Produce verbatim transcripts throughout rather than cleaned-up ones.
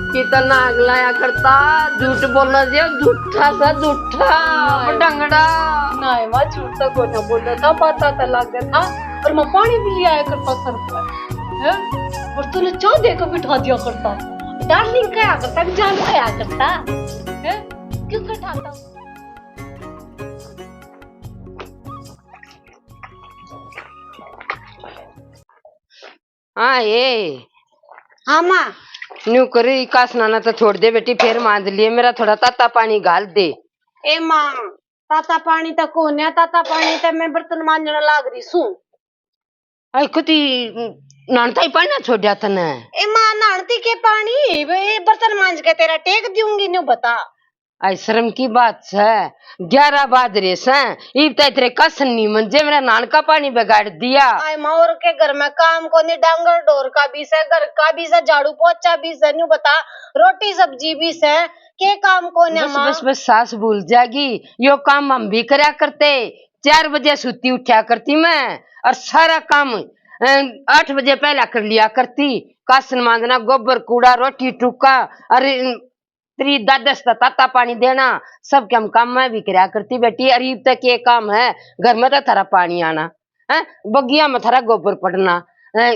कितना अगलाया करता, झूठ बोलना जे झूठा सा झूठा। नहीं। बडंगड़ा। नहीं, माँ झूठ तो कोना बोला था, पता तो लग गया था। और मैं पानी भी ले आया करता सर पर, हैं? और तूने चाय दे के बिठा दिया करता, डार्लिंग कहा करता, जान कहा करता, हैं? क्यों कटाता? हाँ, ए। हाँ, माँ। न्यू करी, कासना ना तो छोड़ दे बेटी, फिर मांज लिए, मेरा थोड़ा ताता पानी घाल दे। ए माँ, ताता पानी तो कोन्या, ताता पानी तो मैं बर्तन मांजने लाग रही सूं। आई खुदी नहानता ही पानी ना छोड़ा तने। ए माँ, नहानती के पानी, ये बर्तन मांज के तेरा टेक दूंगी, न्यू बता। आई शर्म की बात है, ग्यारह बाज रहे सै, इब तक तेरे कसन नहीं मंजे, मेरा नान का पानी बिगाड़ दिया। आय माँ, और के घर में काम कोनी, डांगर ढोर का भी सै, घर का भी सै, झाड़ू पोछा भी सै, न्यू बता, रोटी सब्जी भी सै, के काम कोनी बस, माँ? बस, बस, सास भूल जाएगी, यो काम हम भी करया करते। चार बजे सुती उठा करती मैं, और सारा काम, अ, आठ बजे पहला कर लिया करती। कासन मांजना, गोबर कूड़ा, रोटी टुका, अरे, तेरी दादस का ताता पानी देना, सब के हम काम मैं भी करया करती बेटी। अरे इब तक ये काम है, घर में तो थारा पानी आना है, बगिया में थारा गोबर पड़ना है,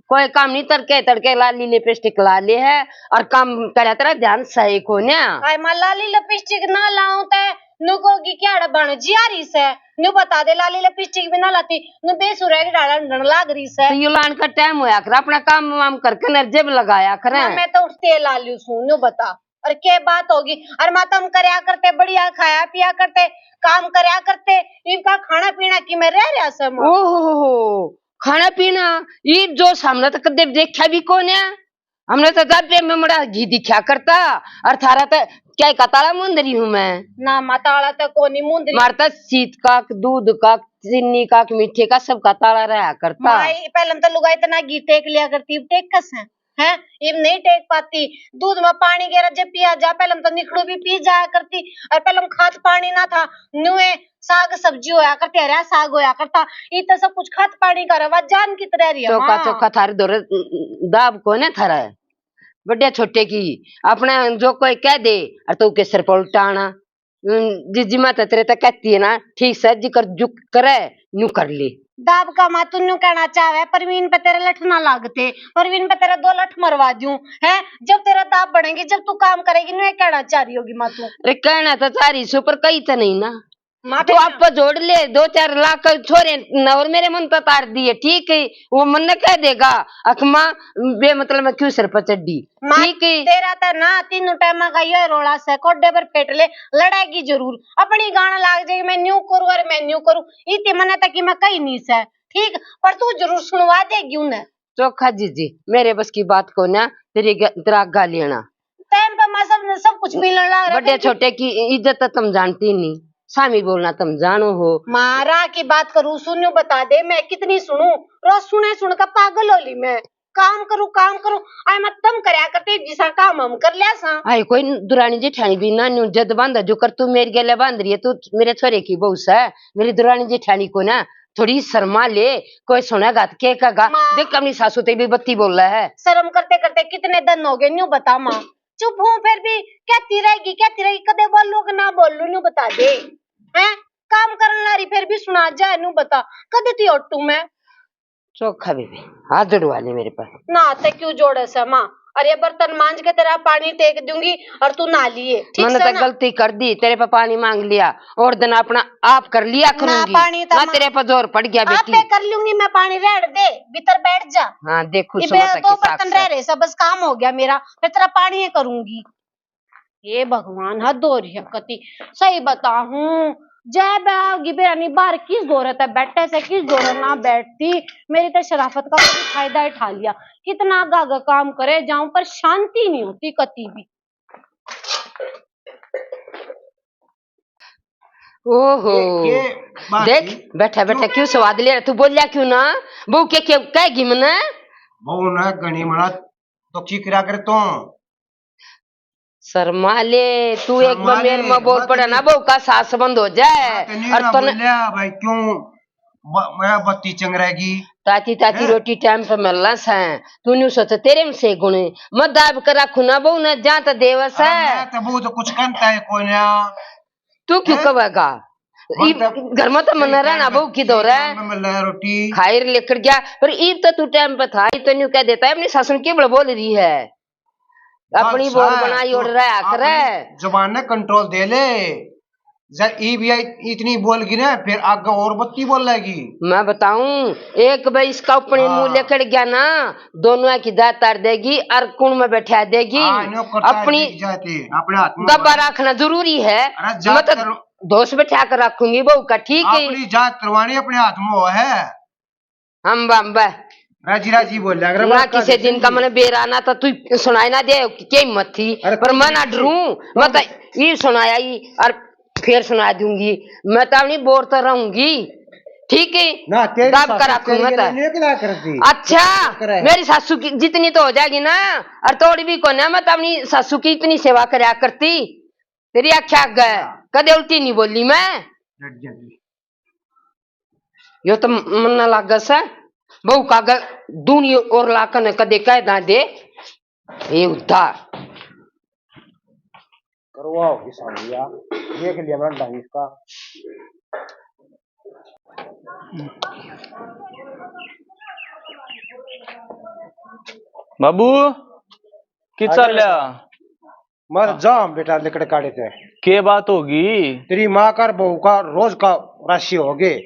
कोई काम नहीं। तड़के तड़के लाली लिपस्टिक ला ले है और काम करया, तेरा ध्यान सही कोन्या। आय माँ, लाली लिपस्टिक ना लाऊं ते नु कोगी क्या बन जिया रही से, नु बता दे, लाली लिपस्टिक भी ना लाती, नु बेसुरा की डाला ढंग लाग रही से। तो यो लान का टाइम होया कर, अपना काम वाम करके नरजे भी लगाया करे। माँ, मैं तो उठते ला लूं सूं, नु बता। और के बात होगी? और माँ, तो हम करया करते, बढ़िया खाया पिया करते, काम करया करते, इनका खाना पीना की मैं रह रहा सै माँ। ओहो, खाना पीना, ये जो सामने तो कदे देखा भी कोन्या। हमने तो जाबे में मड़ा घी दिखा करता, और थारा तो क्या का ताला मूंद रही हूँ मैं? ना माँ, ताला तो कोनी मूंद रही। मार तो शीत का, दूध का, चीनी का, मीठे का, सब का ताला रहा करता। माँ, पहले तो लुगाई इतना घी टेक लिया करती, अब टेक कस है? हैं? इब नहीं टेक पाती। दूध में पानी गेरा जे पिया जा, पहले तो निखड़ू भी पी जाया करती, और पहले खाद पानी ना था, नुए साग सब्जी होया करती, हरा साग होया करता, इतना सब कुछ खाद पानी का रवा जान की तरह रही है। चोखा, माँ। चोखा थारे धोरे दाब कोने थारा है, बड़े छोटे की, अपने जो कोई कह दे, और तो के सिर पर उल्टा आना। हम्म, जीजी माँ तो तेरे तक कहती है ना, ठीक से जिकर जुक करे, न्यू कर ले। दाब का माँ, तू न्यू कहना चाहे, परवीन पे तेरे लठ ना लागते, परवीन पे तेरा दो लठ मरवा दूं, है? जब तेरा दाब बढ़ेगी, जब तू काम करेगी, न्यू कहना चाह रही होगी माँ तू। अरे कहना तो चाह रही सु, पर कही तो नहीं ना। माँ तू पे आप जोड़ ले, दो चार लाख छोरे न, और मेरे मन तो तार दिए, ठीक है? वो मन ने कह देगा, अख माँ बेमतलब में क्यों सिर पर चढ़ी, माँ, ठीक है? तेरा तो ना तीनों टाइम का यो रोला से, कोडे पर पेट ले, लड़ेगी जरूर, अपनी गाना लाग जाएगी, मैं न्यू करूँ और मैं न्यू करूँ, इतने मने तक कि मैं कही नहीं से, ठीक, पर तू जरूर सुनवा देगी उन्हें। चोखा जीजी, मेरे बस की बात को ना, तेरी ग-, तेरा आगा लेना। टाइम पे माँ सब, सब कुछ मिलने लग रहा है, बड़े फिर भी छोटे की इज्जत तो तुम जानती नहीं, सामी बोलना तुम जानो हो। मारा की बात करूँ, सुनियो बता दे, मैं कितनी सुनूं, रोज सुने सुन का पागल हो ली मैं। काम करूँ, काम करूँ, आए मैं तम करया करते जिसा काम हम कर लिया सा। आए कोई दुरानी जेठानी भी ना न्यू जद बांधा जो कर, तू मेरे गेले बांध रही है, तू मेरे छोरे की बहू से, मेरी दुरानी जेठानी को ना थोड़ी शर्मा ले, कोई सुनेगा तो के कहेगा? माँ। देख, अपनी सासू ते भी बत्ती बोल रहा है। शर्म करते करते कितने दिन हो गए, न्यू बता माँ। चुप हूँ, फिर भी कहती रहेगी, कहती रहेगी, कदे बोलूं कि ना बोलूं, न्यू बता दे। हैं? काम करन ला रही, फिर भी सुना जा, न्यू बता, कदे तू हटू मैं? चोखा बीबी, हाथ जोड़वा ले मेरे पर। ना ते क्यों जोड़े से माँ? अरे बर्तन मांज के तेरा पानी टेक दूंगी और तू नहा लिए, ठीक मैंने से तो ना? गलती कर दी, तेरे पे पानी मांग लिया और दिन अपना आप कर लिया ना करूंगी। पानी तो ना माँ, तेरे पे जोर पड़ गया आप बेटी। पे कर लूंगी मैं पानी, रहने दे, भीतर बैठ जा। हाँ, देखो इबे सुनो तो दो की बर्तन सास रह है। रहे से, बस काम हो गया मेरा, मैं तेरा पानी ही करूंगी। हे भगवान, हद हो रही है कति। सही बताऊं, जय बे आओगी बेरानी बाहर, किस जोरे ते बैठे से, किस जोरे ना बैठती। मेरी तो शराफत का कोई फायदा ही उठा लिया। कितना आगा आगा काम करे जाऊं, पर शांति नहीं होती कति भी। ओहो, के, के बात देख, थी? बैठा बैठा क्यों? क्यों स्वाद ले रहा? तू बोलिया क्यों ना? बहू के, के कहेगी मने? बहू ना घणी मना तो की करा कर तू। शर्मा ले, तू एक शर्मा बार मेरे ले, में बोल मत पड़ा ना, ले। बहू का सास बंद हो जाए। हाँ, तो नहीं और ना तने बोलिया भाई, क्यों? ब-, मैं बत्ती चंग रहेगी। ताती ताती हैं? रोटी टाइम पे मिलना से। तू न्यू सोच, तेरे में से गुण है। मैं दाब कर रखू ना बहू ने, जा तो देवे से। अरे, मैं तो बहू तो कुछ कहता है कोई ना। तू क्यों हैं? कहेगा? मैं ईब तो घर में तो मना रहना, बहू की दौर है। मैं मिल रहा है रोटी। खाई लेकर गया, पर ईब तो तू टाइम पे था, ईब तो न्यू कह देता है, अपनी सासू के बल बोल रही है। अपनी अच्छा, बोल बनाई तो ओढ़ रहा अपनी करे। जुबान ने कंट्रोल दे ले। जब ईब या इतनी बोल गई ना, फिर आगे और बत्ती बोलेगी। मैं बताऊं, एक बार इसका अपने मुंह हाँ। लेकर गया ना, दोनों की दांत तार देगी और कुण में बैठा देगी। हाँ, न्यू करता है, अपनी दिख जाती है, अपने हाथ में दबा रखना जरूरी है। अरे, जात मैं तो कर दोस्त बैठा कर रखूंगी बहू का, ठीक है? अपनी जात करवानी अपने हाथ में हो है। हम बम्बे राजी राजी बोल रहा, अगर ना बात किसी कर दिन का सुन। मैंने बेरा ना तो तू सुनाई ना दे, क्या हिम्मत थी? अरे पर तू मैं ना सुन। डरूं, मैं तो ये सुनाया ही और फिर सुना दूंगी। मैं तो अपनी बोर तो रहूंगी, ठीक है? ना, तेरी दाब सासू कर रखूं तेरे मैं लिए तो। नहीं, क्या करती? अच्छा, करे? मेरी सासू की जितनी तो हो जाएगी ना, और थोड़ी भी कोने, मैं तो अपनी सासू की इतनी सेवा करया करती। तेरी आख्या आगे हाँ। कदे उल्टी नहीं बोली मैं। डट जाएगी। यो तो मन्ना लागे से, बहू का आगे दूनी और लाकर ने कदे कह ना दे, ये उद्धार। करवाओ हिसाब लिया, देख लिया मैंने ढंग इसका। बाबू, की आ चाल गया। लिया? मैं तो जाम बेटा लकड़ काढ़े थे। के बात होगी? तेरी माँ का और बहू का रोज का राशि हो गए।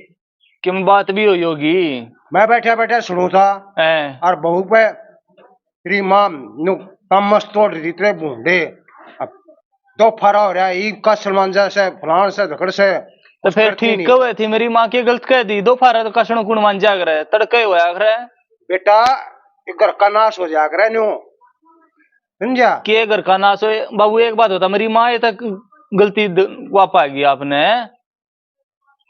किम बात भी हुई होगी? मैं बैठा बैठा सुनू था। हैं। और बहू पे तेरी माँ नु तमस तोड़ रही तेरे भूंडे। अब दो फारा हो रहा है, ईब का सलमान जैसे फलान से झगड़ से। तो फिर करती ठीक नहीं। कहे थी मेरी माँ के गलत कह दी, दो फारा तो कसण कुण मान जा करे, तड़के होया करे। बेटा, ये घर का नाश हो जा करे न्यू, समझा? के घर का नाश होए? बाबू, एक बात होता, मेरी माँ ये तक गलती द-, वापा गई आपने।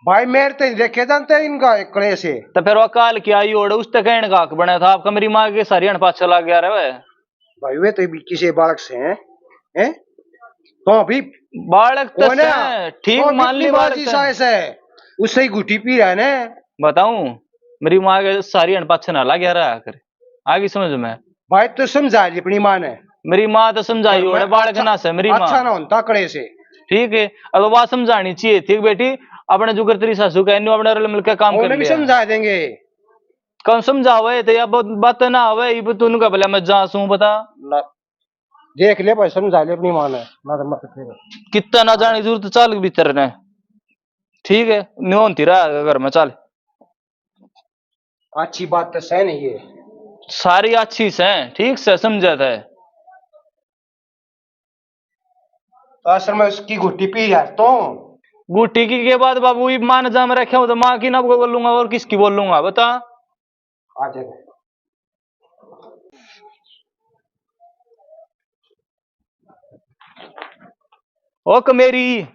भाई, मेरे तो देखे जानते इनका एक कड़े से। तो फिर वो काल की आई ओड़, उस तक कहने का हक बना था आपका, मेरी माँ के सारी अण पाछे लग गया रे। भाई, वे तो भी किसी बालक से हैं, हैं? तो अभी बालक तो कौन है? से, ठीक तो मान ली, बालक बाजी तो साइस है, उससे ही घुटी पी रहा है ना। बताऊं, मेरी माँ के सारी अण पाछे ना लग गया रहा कर। आगे समझ में? भाई, तू समझा ली अपनी माँ ने। मेरी माँ तो समझाई पर ओड़े, मैं बालक अच्छा, ना से मेरी माँ। अच्छा ना होता कड़े से। ठीक है, अब बात समझानी चाहिए थी बेटी, अपने जुगर तेरी सासू कहनी, अपने रल मिलकर काम कर उन्हें भी लिया। समझा देंगे। कौन समझावे? तो या बात, बात ना आवे, इब तू उनका भला मैं जा सूं बता। ना, देख ले भाई, समझा ले अपनी माँ ने, ना तो मत फिर। कितना ना जाने की जरूरत, चल भीतर ने। ठीक है, न्यू होती रहा घर में, चल। अच्छी बात तो सह नहीं है। सारी अच्छी सह, ठीक से समझा था। तो असल में उसकी घुट्टी पी यार तू। घुट्टी की के बात बाबू, ये माँ ने जाम रखे हो तो माँ की ना बोलूंगा और किसकी बोलूंगा बता? आ जा। ओ कमेरी।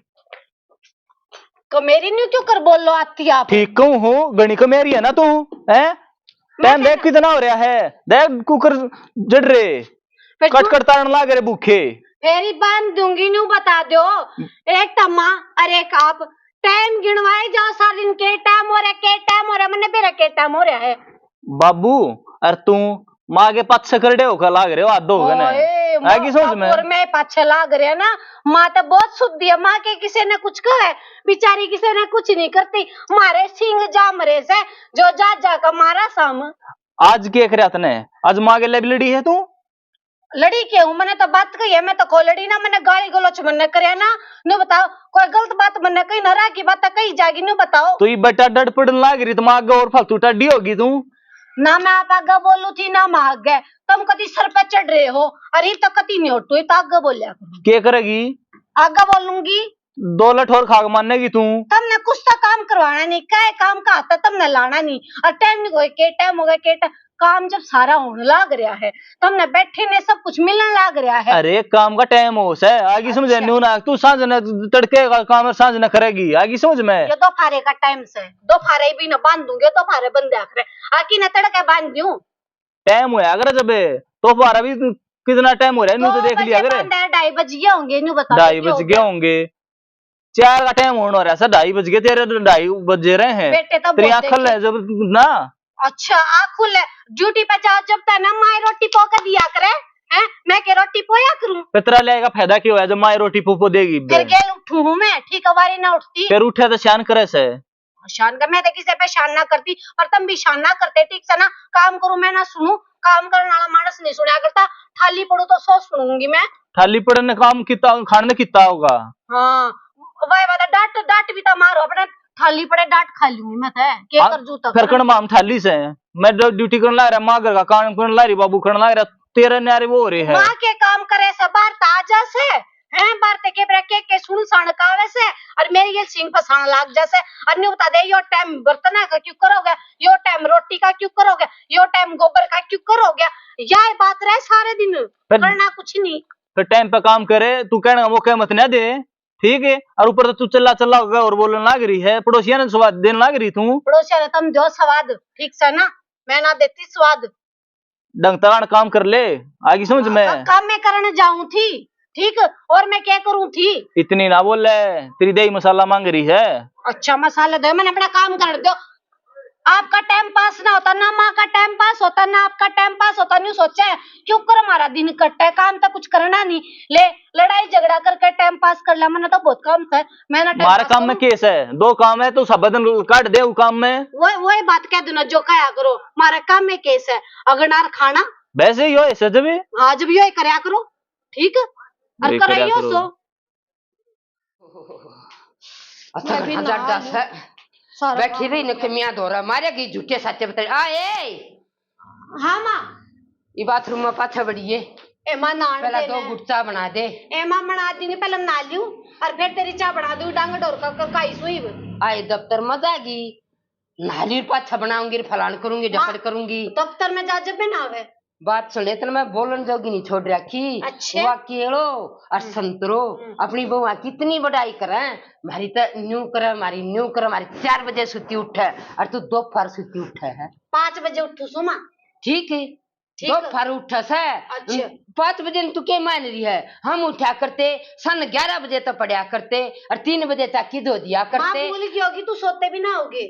कमेरी न्यू क्यों कर बोल लो आती आप? ठीक कहूँ हूँ, घणी कमेरी है ना तू, हैं? मैं टाइम देख कितना हो रहा है, देख कुकर जड़ रे, फिर कट तू कट तारण लाग रे भूखे। फेरी बांध दूंगी, न्यू बता दो। एक तम्मा और एक आप, टाइम गिणवाए जाओ सारे दिन, के टाइम हो रहा, के टाइम हो रहा, मन्ने बेरा के टाइम हो रहा है। बाबू, अर तू माँ के पाछे करड़े होकर लाग रहे हो, हाथ धो के ने। ओए, है की सोच में? और मैं पाछे लाग रहा ना, माँ तो बहुत सुधी है, माँ के किसी ने कुछ कहे, बेचारी किसी ने कुछ नहीं करती, मारे सिंग जाम रहे से, जो जा जा का मारा साम। आज के करे तने, आज माँ के लिए भी लड़ी है तू? लड़ी के हूँ, मैंने तो बात कही है, मैं तो को लड़ी ना, मैंने गाली गलौच मन्ने करया ना। न्यू बताओ, कोई गलत बात मन्ने कही ना, राह की बात कही जागी, न्यू बताओ। तो ये बेटा डर पड़न लाग रही, तो मैं आगे और फालतू टाडी होगी तू। ना मैं आप आगे बोलू थी, ना मैं आगे। तुम कदी सर पे चढ़ रहे हो, अरे तो कती नहीं हटो, ये तो आगे बोलिया करो। के करेगी? आगे बोलूंगी। दो लठ और खा के मानेगी तू। तुमने कुछ तो काम करवाना नहीं, क्या काम का आता तुमने लाना नहीं, और टाइम नहीं होए, के टाइम हो गया, के टाइम काम जब सारा होने लाग रहा है, तो हमने बैठे ने सब कुछ मिलने लाग रहा है। अरे, काम का टाइम हो सै, आगी समझे अच्छा। न्यू ना, तू सांझ ने तड़के का काम सांझ ने करेगी, आगी समझ में? ये दोपहरे का टाइम से, दोपहरे भी ना बांध दूंगी, दोपहरे बंदे आखरे आकी ने तड़के बांध दूं। टाइम होया करे जब, दोपहर भी कितना टाइम हो रहा है, न्यू तो देख लिया करे। बांधा है, ढाई बज गए होंगे, न्यू बता दो, ढाई बज गए होंगे। तैयार का टाइम होने रहा है, ढाई बज गए, तेरे ढाई बजे रहे हैं। बेटे तो तेरी बोलते आंख खुले जब ना। अच्छा, आंख खुले, ड्यूटी पे जा जब तक ना माए रोटी पो के दिया करे, हैं? मैं के रोटी पोया करूं? फिर तेरा ले का फायदा क्यों है जब माए रोटी पो पो देगी? फिर गेल उठू हूं मैं, ठीक है, बारी ना उठती। फिर उठे तो शान करे से। शान का, मैं तो किसी पे शान ना करती, पर तुम भी शान ना करते, ठीक से ना? काम करूं मैं ना सुनू, काम करने वाला मानस नहीं सुना करता। ठाली पड़ू तो सौ सुनूंगी मैं। ठाली पड़े ने काम किता, खान ने किता होगा। हाँ, वाह वाह, डांट, डांट भी तो मारो अपने, ठाली पड़े डांट खा लूंगी मैं तो, के हाँ, कर जू तक। फिर कण माम ठाली से, मैं ड्यू-, ड्यूटी करने लाग रहा, माँ घर का काम करने लाग रही, बाबू करने लाग रहा, तेरे न्यारे वो हो रहे हैं। माँ के काम करे से बाहर तो आ जा से, हैं, बाहर ते के बेरा के, के सुन साण का आवे से, और मेरी ये सिंग फसाण लाग जा से, और न्यू बता दे, यो टाइम बर्तना का क्यों करोगे, यो टाइम रोटी का क्यों करोगे, यो टाइम गोबर का क्यों करोगे, या बात रहे सारे दिन, फिर करना कुछ नहीं। फिर टाइम पे काम करे, तू कहने का मौका मत ना दे, ठीक है? और ऊपर से तू चल्ला चल्ला होगा और बोलने लाग रही है, पड़ोसिया ने स्वाद देने लाग रही तू। पड़ोसिया ने तुम दो स्वाद, ठीक से ना, मैं ना देती स्वाद। ढंग तरान काम कर ले, आगी समझ में? का-, काम मैं करने जाऊं थी, ठीक, और मैं क्या करूं थी? इतनी ना बोले, तेरी देही मसाला मांग रही है। अच्छा, मसाला दे, मैंने अपना काम कर दो। आपका टाइम पास ना होता, ना माँ का टाइम पास होता, ना आपका टाइम पास होता, न्यू सोचा है, क्यों कर हमारा दिन कटता है, काम तो कुछ करना नहीं, ले लड़ाई झगड़ा करके टाइम पास कर लिया, मैंने तो बहुत काम था, मैंने टाइम मारे पास काम में करूं। केस है, दो काम है, तू सब दिन काट दे वो काम में। वो, वही बात कह दो ना, जो कहा करो, मारे काम में केस है, अगनार खाना। वैसे ही हो ऐसे जब भी। हाँ, जब यो ही करया करो, ठीक? और यही करया कराइयो करो। सो। अच्छा, मैं भी हजार नहा दस लूं। है। सारा बैठी काम रही हो न गया। कमियां धोरा मारेगी, झूठे साचे बता। आ, ए! हाँ, माँ। ये बाथरूम में पाछा बड़िए। ए, माँ, नहान पहला दे दो ने। घुट चाय बना दे। ए, माँ, बना दूंगी, पहले नहा लूं, और फिर तेरी चाय बना दूं, डांग डोर का, का, काई सुई में। आए दफ्तर में जागी, नहा ली, पाछा बनाऊंगी, फलान करूंगी, माँ, डफड़ करूंगी। दफ्तर में जा जब भी ना आवे। बात सुने, तने मैं बोलन जोगी नहीं छोड़ रखी। अच्छे। वा केलो और हम्म। संतरो, हम्म। अपनी बहुआ कितनी बड़ाई करे, म्हारी तो न्यू करे, म्हारी न्यू करे, म्हारी चार बजे सुती उठे और तू दोपहर सुती उठे है। पाँच बजे उठू सो माँ। ठीक है, ठीक। दोपहर उठे से। अच्छा। पाँच बजे तू के मान रही है? हम उठा करते, सन ग्यारह बजे तक पड़ा करते और तीन बजे तक की धो दिया माँ करते। भूल गई होगी, तू सोते भी ना होगे।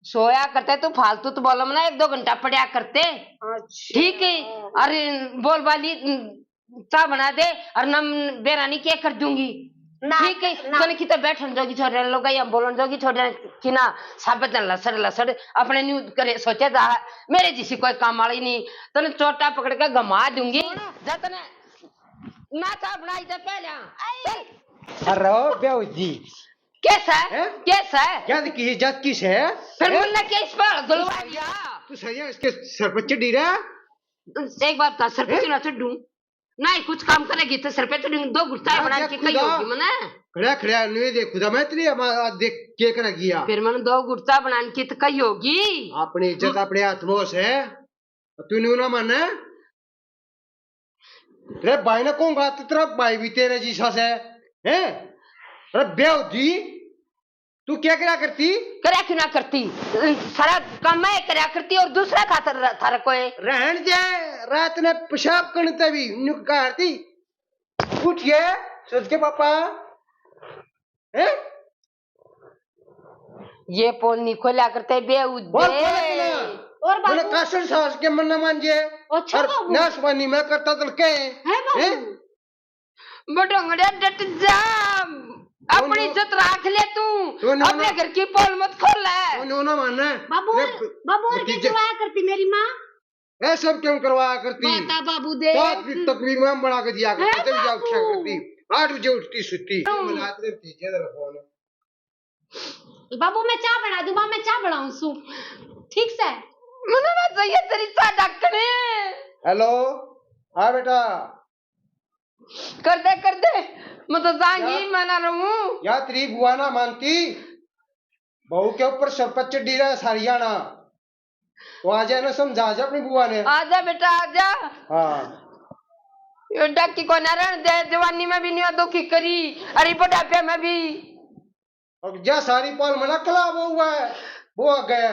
सोया करते तू, फालतू तो बोलम ना, एक दो घंटा पड़ा करते। अच्छा। ठीक है, अरे बोल बाली, चाय बना दे, और ना बेरानी के कर दूंगी। ना, ठीक है, ना। तने किते बैठन जोगी छोड़ रहे लोग, या बोलन जोगी छोड़ रहे कि ना, साबत लसड़ लसड़ अपने न्यू करे सोचे जा, मेरे जिसी कोई काम वाली नहीं, तने चोटा पकड़ के घुमा दूंगी। सुन। जा तने ना चाय बनाई जा पहले। चल। अरे ओ बेहू जी। कैसा है? हैं? कैसा है? क्या की इज्जत किस है? फिर हैं? मुन्ना के इस पर गुलवा दिया। तू सही है, इसके सर पर चढ़ी रहा। एक बात बता, सर पे हैं? क्यों ना चढ़ूं? नहीं, कुछ काम करेगी तो सर पे चढ़ूं। दो घुट चाय हाँ, बना देख के कही खुदा। होगी मने। खड़ा, खड़ा, नहीं देख खुदा, मैं तेरी आवाज देख के कर गया। फिर मैंने दो घुट चाय बना के तो कही होगी। अपनी इज्जत अपने हाथ में से, तू न्यू ना माने। तेरे भाई ने कौन कहा, तेरा भाई भी तेरे जैसा से, हैं? अरे बेहूदी, तू क्या करा करती? करया क्यों ना करती? सारा काम मैं करया करती और दूसरा खातर थारा कोई। रहन दे, रात ने पेशाब करने ते भी न्यू करती। उठ ये, सोच के पापा, हैं? ये पोल नहीं खोला करते बेहूदे। बोल, खोला के ना। और बाबू? बोले, कासर सास के मन ना मान जे। अच्छा और बाबू। नाशवानी मैं करता तो के? हैं बाबू? हैं? बटोंगड़े डट जा। अपनी इज्जत रख ले तू। अपने घर की पोल मत खोल। तू ना मानना। बाबू, बाबू और क्या करवाया करती मेरी माँ? ऐ सब क्यों करवाया करती? माता बाबू दे। सात भी तकबीर में बना के दिया करती, जब जा उठा करती। आठ बजे उठती सुती। मिलाते रखती, इधर फोन। बाबू, मैं चाय बना दूं? माँ, मैं चाय बनाऊं सू। ठीक से? मने ना चाहिए तेरी चाय ढक्कने। हेलो, हाँ बेटा। कर दे, कर दे। मैं तो जाऊंगी, मैं ना रहूं। या तेरी बुआ ना मानती, बहू के ऊपर सर पर चढ़ी रहा सारियाना। तो आजा ना, समझा जा अपनी बुआ ने। आजा बेटा, आजा। हाँ। यो डाकी को ना रहन दे, जवानी में भी नहीं दुखी करी, अरे बुढ़ापे में भी। और जा सारी पाल मना कला वो हुआ है, वो आ गया।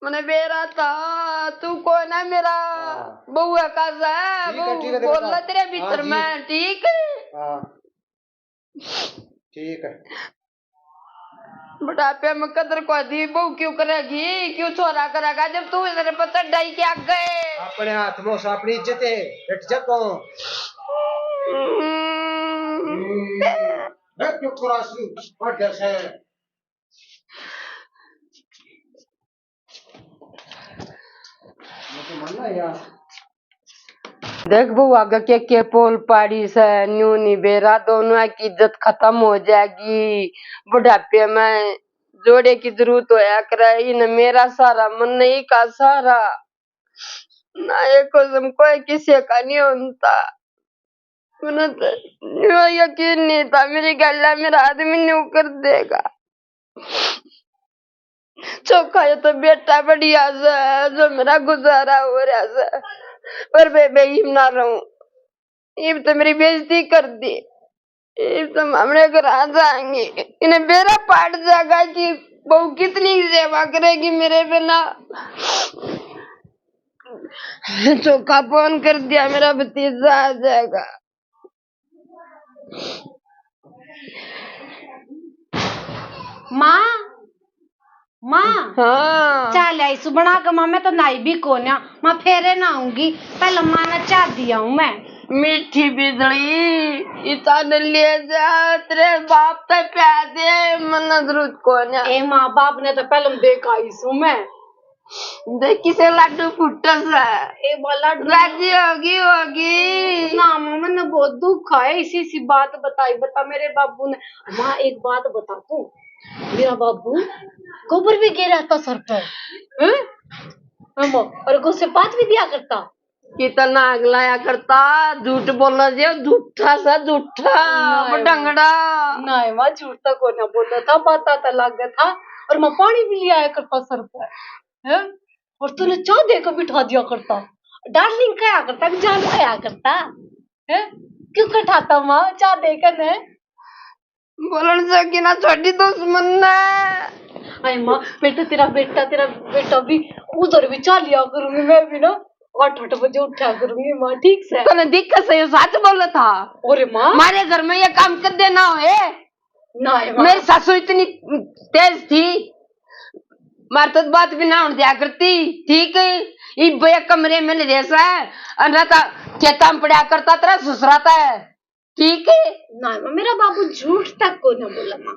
मने बेरा था, तू को ना मेरा हाँ। बहू का जा, ठीक है, बहू ठीक है, बोल देखो। तेरे भीतर हाँ जी। में, ठीक है? हाँ। ठीक है। बुढ़ापे में कदर को दी, बहू क्यों करेगी, क्यों छोरा करेगा, जब तू इधर पर चढ़ाई के आ गए। अपने हाथ में उस अपनी इज्जत है, हट जा तू। हम्म। हम्म। मैं क्यों खुरासी पड़ जैसे। देख बहू, आगे के के पोल पाड़ी से, न्यू नी बेरा, दोनों की इज्जत खत्म हो जाएगी। बुढ़ापे में जोड़े की जरूरत होया करे, इन मेरा सहारा, मन नहीं का सहारा। ना ये कसम कोई किसी का नहीं होता। मैंने तो न्यू यकीन नहीं था, मेरी गल्ला मेरा आदमी न्यू कर देगा। चोखा, ये तो बेटा बढ़िया से, जो मेरा गुजारा हो रहा से, पर बेबे इब ना रहूं, इब तो मेरी बेइज्जती कर दी, इब तो हम अपने घर आ जाएंगे, इन्हें बेरा पाट जाएगा कि बहू कितनी सेवा करेगी मेरे बिना। चोखा फोन कर दिया, मेरा भतीजा आ जाएगा। माँ, माँ, हाँ। चाय ले आई सु बना के, माँ, मैं तो नहाई भी कोन्या, माँ, फेरे नहाऊंगी, पहले माँ ने चाय दिया हूँ मैं। मीठी बिजली, इतना ले जा, तेरे बाप ते प्या दे, मन्ने जरूरत कोन्या। ए माँ, बाप ने तो पहले देख आई सु मैं। देख किसे लाडू फूटे से। ए माँ, लाडू राजी होगी, होगी। ना माँ, मन्ने बहुत दुख है, इसी सी बात बताई, बता मेरे बाबू ने। माँ, एक बात बता तू, मेरा बाबू गोबर भी गिरा था सर पर, हैं? हाँ माँ, और गुस्से बात भी दिया करता। कितना अगलाया करता, झूठ बोलना जे, झूठा सा झूठा, नहीं। बडंगड़ा। नहीं माँ, झूठ तो कोना बोला था, पता तो लग गया था। और मैं पानी भी ले आया करता सर पर, हैं? और तूने चाय दे के बिठा दिया करता, डार्लिंग कहा करता, जान कहा करता, हैं? क्यों कटाता माँ चाय दे के ने? बोलण से कि ना छोटी दुश्मन ने। अरे माँ, फिर तो तेरा बेटा, तेरा बेटा भी उधर भी चाह लिया करूंगी, मैं भी ना आठ आठ बजे उठा करूंगी माँ, ठीक से? तने दिख से यो सच बोला था। अरे माँ। मारे घर में ये काम कर देना होए। ना है माँ। मेरी सासू इतनी तेज थी, मार तो बात भी ना होने दिया करती, ठीक है? इब एक कमरे में ले जैसा है, और ना तो खेता में पड़ा करता तेरा ससुरा था। ठीक है? ना माँ, मेरा बाबू झूठ तक को ना बोला माँ।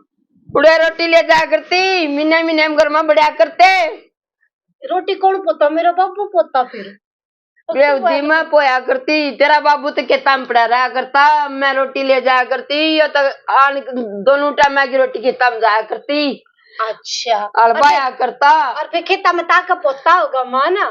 उड़े रोटी ले जाया करती, महीने महीने हम घर में बढ़िया करते। रोटी कौन पोता? मेरा बाबू पोता फिर। और वे तू उदी बात में पोया करती, तेरा बाबू तो खेता में पड़ा रहा करता, मैं रोटी ले जाया करती, यो तो आन दोनों टाइम की रोटी खेता में जाया करती। अच्छा। हल और बाया फिर, करता। और फिर खेता में ताका पोता होगा माँ ना?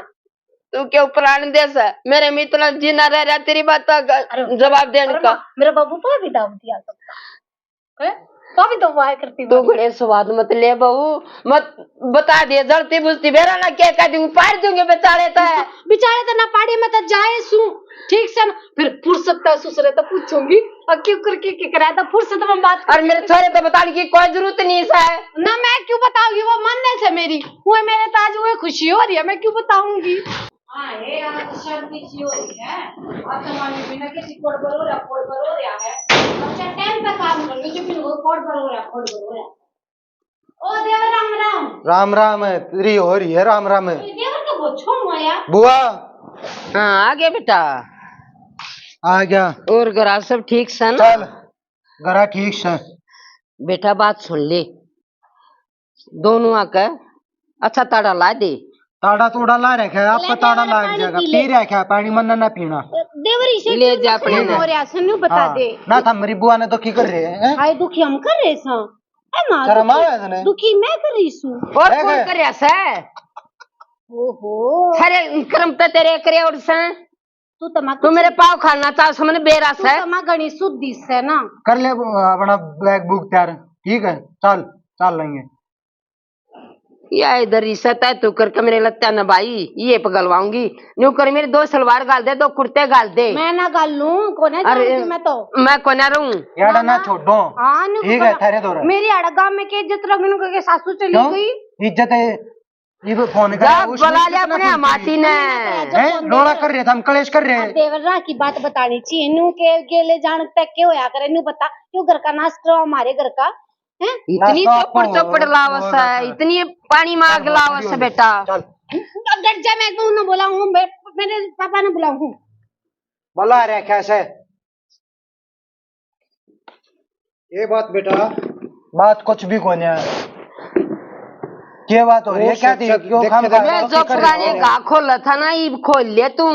तू क्यों प्राण दे से? मेरे में इतना जीना रह रहा, तेरी बात का अरे, जवाब देने अरे का। माँ, मेरा बाबू पा भी दाव दिया करता। हैं? पा भी दवाया करती तू बात। घणे स्वाद मत ले बहू, मत बता दे, जलती बुझती बेरा ना क्या कह दूंगी, पार दूंगी बेचारे तै। बेचारे तो ना पाड़ी में तो जाए सू, ठीक से ना, फिर फुर्सत का ससुरे तो पूछूंगी, और क्यों करके के कराया था फुर्सत में बात और मेरे करके। छोरे तो बताने की कोई जरूरत नहीं है। ना मैं क्यों बताऊंगी, वो मान्य से मेरी, वो मेरे तो आज वो खुशी हो रही है, मैं क्यों बताऊंगी? हाँ, हे, यहाँ तो शांति सी हो रही है। अब तो मालूम भी ना किसी कोड़ पर हो रहा, कोड़ पर हो रहा है। अच्छा, टाइम पे काम कर लो, जो फिर वो कोड़ पर हो रहा, कोड़ पर हो रहा। ओ देवर, राम राम। राम राम है, तेरी हो रही है, राम राम है। ये देवर तो बहुत छोड़ आया। बुआ। हाँ, आ गया बेटा। आ गया। और घरा सब ठीक से ना? चल, घरा ठीक से। बेटा, बात सुन ले। दोनों आके अच्छा ताड़ा ला दे। ताड़ा तोड़ा ला रखा है, आपका ले ताड़ा जा, लाग पानी जाएगा। पी ले। पी रखा है पानी, मन्ना ना पीना। देवर इसे ले क्यों जा अपने हो रहा, सन्नू बता हाँ। दे। ना था मेरी बुआ ने दुखी कर रहे हैं। हाय, दुखी हम कर रहे सा। ए माँ, शर्म दुखी, आवे तने? दुखी मैं कर रही सू। और है कौन क्या? कर रहा से? ओहो। सारे कर्म तो तेरे करे और से। तू तो माँ तू मेरे पाव खाना चाह, समझ बेरा तू से। तो माँ घणी शुद्धि से ना। कर ले वो अपना बैग बुक तैयार, ठीक है, चल, चल लेंगे। या इधर रिश्ता तय तू करके मेरे लत्ता ना भाई, ये पगलवाऊंगी। न्यू कर मेरे दो सलवार घाल दे, दो कुर्ते घाल दे। मैं ना घाल लूं, कोने अरे, जानती मैं तो। मैं कोने रहूं। यार ना ना। छोड़ो। हाँ, न्यू ठीक है, कर। थारे दो रह। मेरी आड़ा गांव में के इज्जत रखने को के सासू चली क्यों? गई। इज्जत है। ये फोन जा करा, उस बुला ले अपने मासी ने। हैं? रोला कर रहे थे हम, कलेश कर रहे हैं। देवर राह की बात बतानी चाहिए। नू के गेले जान तक के होया करे, नू बता, क्यों घर का नाश करवा हमारे घर का? हैं? इतनी नाश्ता चौपड़ आपको चौपड़ हो, लावस हो है, जाता है। इतनी पानी मांग चल, लावस है, चल, बेटा। चल। अब डट जा, मैं कहूँ ना बुलाऊं, मैं, मेरे पापा ने बुलाऊं। बुला रहा कैसे? ये बात बेटा। बात कुछ भी कोन्या। के बात हो रही है? वो क्या थी? क्यों खाम खा मैं जो पुराने घा खोला था ना, इब खोल ले तू।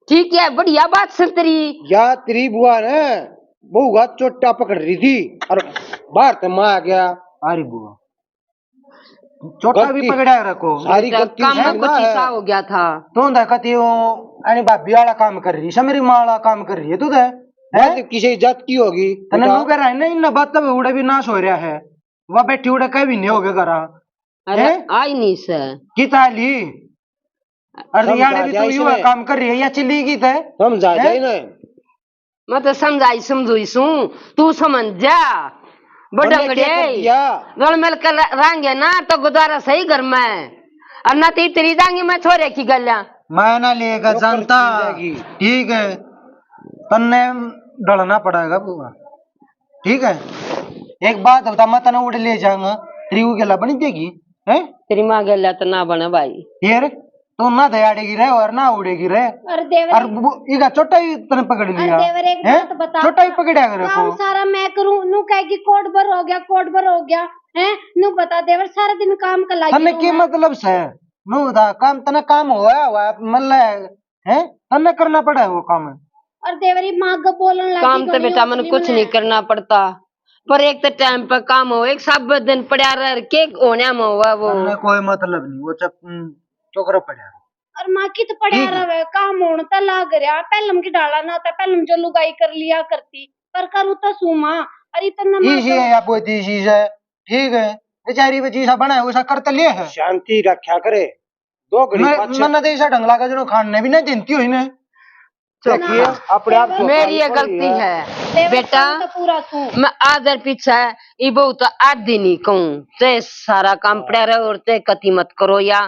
ठीक है, बढ़िया बात सुन तेरी। या तेरी बुआ ने बहु का चोटा पकड़ रही थी और बाहर ते मैं आ गया। अरे बुआ, चोटा भी गलती, पकड़ा रखो। सारी गलती काम में कुछ हिस्सा हो गया था। तो ना कती वो अणी भाभी वाला काम कर रही, समरी माँ वाला काम कर रही है तू तो, हैं? बात किसी जात की होगी, तने बेटा। नू कह रहा है ना, इन बात पे उड़े भी नाश हो रहा है। वह बैठी उड़े कह भी नहीं होगे करा। अरे, हैं? आई नहीं से। किता ली? अरे, समझा यार भी जा तू यू इसने। काम कर रही है, या चली गई थे? समझा हैं? जाए ना। मैं तो समझाई समझुई सूं, तू समझ जा। बड़ा हमने क्या कर गड़े दिया? रल मिल कर र-, रहेंगे ना तो गुजारा सही घर में, और ना तो इतरी जाएंगे मैं छोरे की गल्या। मैं ना लेकर नौकर जानता। की जाएगी। ठीक है, तन्ने ढलना पड़ेगा बुआ। ठीक है, एक बात बता, मैं तने उड़े ले जाऊंगा, तेरी वो गला बनी देगी, हैं? तेरी माँ गला तो ना बने भाई। फिर तू ना दयाड़ेगी रे और ना उड़ेगी रे। अरे देवर, और वो, इका चोटा ही तने पकड़ अरे लिया, देवर, एक हैं? बात बता। चोटा ही पकड़ा करे काम को। सारा मैं करूं, नू कहेगी कोड भर हो गया, कोड भर हो गया, हैं? नू बता देवर, सारा दिन काम कर लागी तने रहूं की मैं। मतलब से? नू बता, काम तने काम होया हुआ, मतलब, हैं? तन्ने करना पड़ा है वो काम। और देवरी माँ को बोलन लगी काम तो घणी बेटा मन उठली कुछ मने। नहीं करना पड़ता, पर एक तो टाइम पे काम हो, एक सब दिन पड़ा रह के होने में हुआ वो। तन्ने कोई मतलब नहीं, वो चप-, हम्म, चोकरा पड़ा रहे। और माँ की तो पड़ा ठीक है। रहे, काम होने तो लाग रहा, पहलम की डाला ना था, पहलम जो लुगाई कर लिया करती, पर करूँ तो सू माँ, और इतना माँ इसी तो है या कोई चीज है, ठीक है, बेचारी बची सा बना है, उसा कर तो ले है। शांति रखा करे। दो घड़ी मैं, पाछे। मन्ने तो ऐसा ढंग लागे, जो खान ने भी ना देती हुई ने। चुप देखिए, कर। अपने आप को मेरी ये खाली गलती पड़ी है। है। बेटा, तो पूरा तू। मैं आदर पीछे, ये बहुत आदि नहीं कहूँ, चाहे सारा काम पड़ा रहे और चाहे कति मत करो, या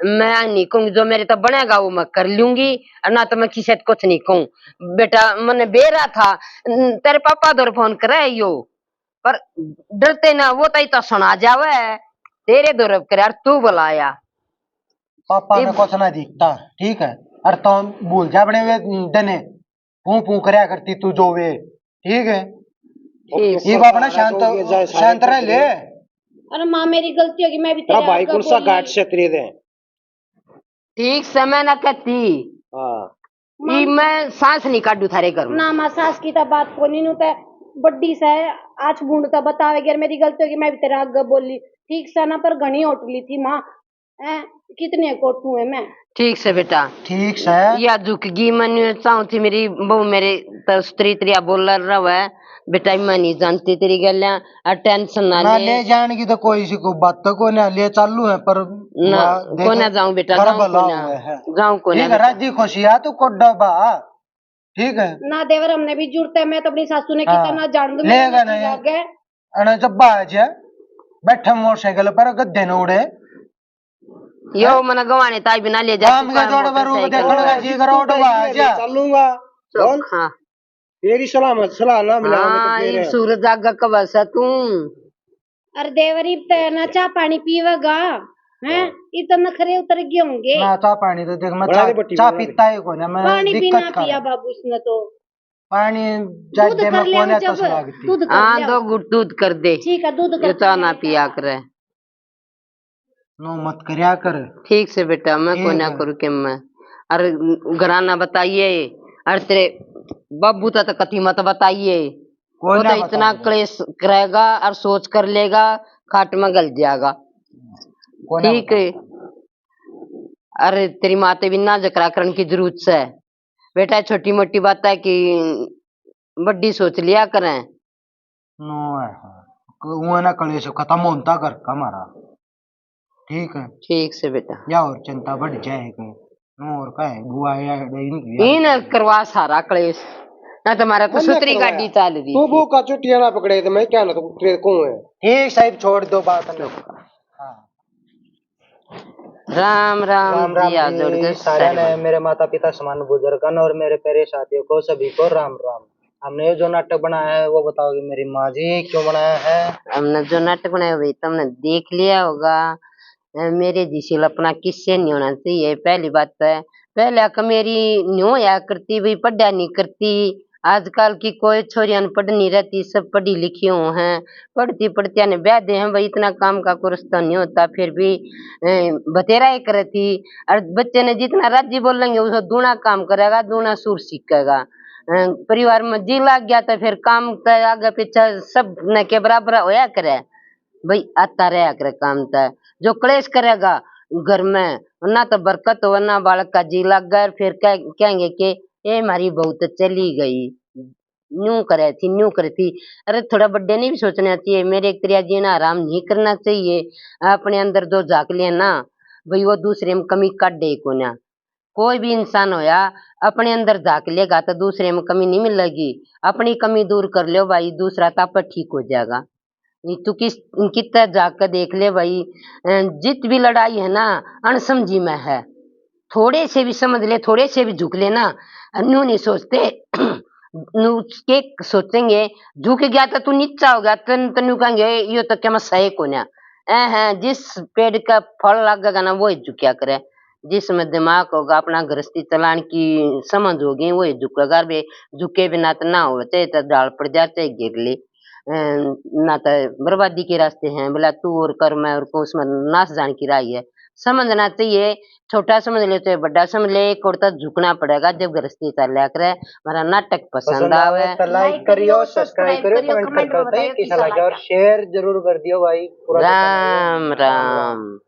मैं नहीं कहूँ, जो मेरे तो बनेगा वो मैं कर लूंगी, और ना तो मैं किसी से कुछ नहीं कहूँ। बेटा, मैंने बेरा था, न-, तेरे पापा दौर फोन करे यो, पर डरते ना, वो तो इतना सुना जावे, तेरे दौर करे, यार, तू बुलाया। पापा ने इब- कुछ ना दिखता, ठीक है, और तो भूल जा बड़े वे दने फू फू करया करती तू जो वे, ठीक है? ठीक। ये अपना शांत, शांत रह ले। अरे माँ, मेरी गलती होगी, मैं भी तेरा तेरे भाई आगे कौन सा बोली। घाट से तेरे दे। ठीक समय ना कहती। हाँ। ई मैं सांस नहीं काटू थारे घर में। ना माँ, सास की तो बात कोनी, नू ते बड्डी से, आज बूंद तो बतावेगी, अर मेरी गलती होगी, मैं भी तेरे आगे बोली। ठीक से ना, पर घणी होटली थी माँ। हैं, कितने कोटू है मैं। ठीक से बेटा। ठीक से। या झुक गई, मैं चाहूँ थी मेरी बहू मेरे तो स्त्री त्रिया बोल रहा है। बेटा, मैं नहीं जानती तेरी गल्या, और टेंशन ना ना ले। ले जान की तो कोई सी को बात तो कोई ना ले चालू है, पर ना, वाह, देख, कोना जाऊं बेटा, घर जाऊं भला कोना। हुआ है। जाऊं कोना ठीक है, बेटा। राजी खुशी आ तू कोडा बा, ठीक है। ना देवर, हमने भी जरूरत है, मैं तो अपनी सासू ने हाँ। कितना जान दूं, ले मेरे गा नहीं। लागे। अने जब बाज बैठे मोटरसाइकिल पर गद्दे न उड़े। यो हैं? मने गवाने ताई बिना ले जा, काम के जोड़ बरू देखण का जी करो, उठ बाज। चलूंगा। बोल। हाँ। तेरी सलाह मत, सलाह ना मिला, हाँ, मैं तो ये सूरज आगा कब से तू। अरे देवर, इब तो ना चाह पानी पीवेगा, हैं? हाँ। इब तो नखरे उतर गए होंगे। ना, चाह पानी तो देख, मैं बना चाह, दे बट्टी, चाह बना दे। पीता ही कोनी, मैं पानी भी दिक्कत ना कर पिया बाबू उसने तो। पानी दूध जाते कर में ले कोने जब, तो लागती। दूध कर हाँ, ले। दो घुट दूध कर दे। ठीक है, दूध कर ये चाह ना पिया करे। नो मत करया कर। ठीक से बेटा, मैं ठीक कोन्या है। करूँ के मैं। अरे घराना बताइए, अरे तेरे बाबू ता तो कथी मत बताइए। वो कोन्या तो इतना बताऊंगा। क्लेश करेगा और सोच कर लेगा, खाट में गल जाएगा। कोन्या ठीक है। बताऊंगा। अरे तेरी माँ ते भी ना जकरा करन की जरूरत से। बेटा, छोटी मोटी बात है कि बड्डी सोच लिया करें। नो है, हाँ। क-, वो ना कलेश खत्म होता घर का हमारा। ठीक है। ठीक से बेटा। या और चिंता बढ़ जाए कहीं। और का है, बुआ या इनकी इन करवा सारा क्लेश। ना तुम्हारा तो सुतरी गाड़ी चाल रही तू थी। बहू का चुटिया ना पकड़े तो मैं क्या ना तो तेरे को है। ठीक साहब, छोड़ दो बात ना। हाँ। राम राम राम राम जी, हाथ जोड़ के सारे ने, मेरे माता पिता समान बुजुर्गन और मेरे प्यारे साथियों को सभी को राम राम। हमने ये जो नाटक बनाया है, वो बताओगे मेरी माँ जी, क्यों बनाया है? हमने जो नाटक बनाया भाई, तुमने देख लिया होगा। अ, मेरे जिसी लपना किससे नहीं होना चाहिए, पहली बात तो है। पहले अक मेरी न्यू होया करती भाई, पढ़ा नहीं करती। आजकल की कोई छोरियां पढ़ नहीं रहती, सब पढ़ी लिखी हो हैं। पढ़ती पढ़तिया ने ब्याह दे हैं भाई, इतना काम का कोर्स तो नहीं होता, फिर भी अ, बतेरा ही करे थी। और बच्चे ने जितना राजी बोलेंगे, उसको दूना काम करेगा, दूना सुर सीखेगा। अ, परिवार में जी लाग गया तो फिर काम तो आगे पीछे सब न के बराबर होया करे भाई, आता रहा करे काम तो। जो क्लेश करेगा घर में, ना तो बरकत हो, ना बालक का जी लागे, फिर कह, कहेंगे कि ये हमारी बहू तो चली गई, न्यू करे थी, न्यू करे थी। अरे, थोड़ा बड्डे ने भी सोचना चाहिए, मेरे एक तरिया जीना हराम नहीं करना चाहिए। अपने अंदर जो झाक लिया ना भाई, वो दूसरे में कमी काढे ही कोन्या। कोई भी इंसान होया, अपने अंदर झाक लेगा तो दूसरे में कमी नहीं मिलेगी। अपनी कमी दूर कर लो भाई, दूसरा तो आप ठीक हो जाएगा। ये तू किस, कितना झाक के देख ले भाई, अ, जित भी लड़ाई है ना, अनसमझी में है। थोड़े से भी समझ ले, थोड़े से भी झुक ले ना, न्यू नहीं सोचते। न्यू के सोचेंगे, झुक गया तो तू नीचा हो गया, तन, तन्नू कहेंगे, "यो तो क्या मैं सही कोन्या।" ए हैं, जिस पेड़ का फल लगेगा ना, वो ही झुकया करे। जिसमें दिमाग होगा, अपना गृहस्थी चलान की समझ होगी, वो ही झुकेगा। बे, झुके बिना तो ना हो, चाहे तो ढाल पड़ जा, चाहे गिर ले। अ, ना तो बर्बादी के रास्ते हैं, बोला तू और कर, मैं और को, उसमें नाश जान की राह है। समझना चाहिए, छोटा समझ ले चाहे बड़ा समझ ले, एक और तक झुकना पड़ेगा जब गृहस्थी चल लिया करे। हमारा नाटक पसंद पसंद आवे आवे तो like करियो, subscribe करियो, comment करके बताइए कैसा लगा और share जरूर कर दियो भाई। पूरा राम राम।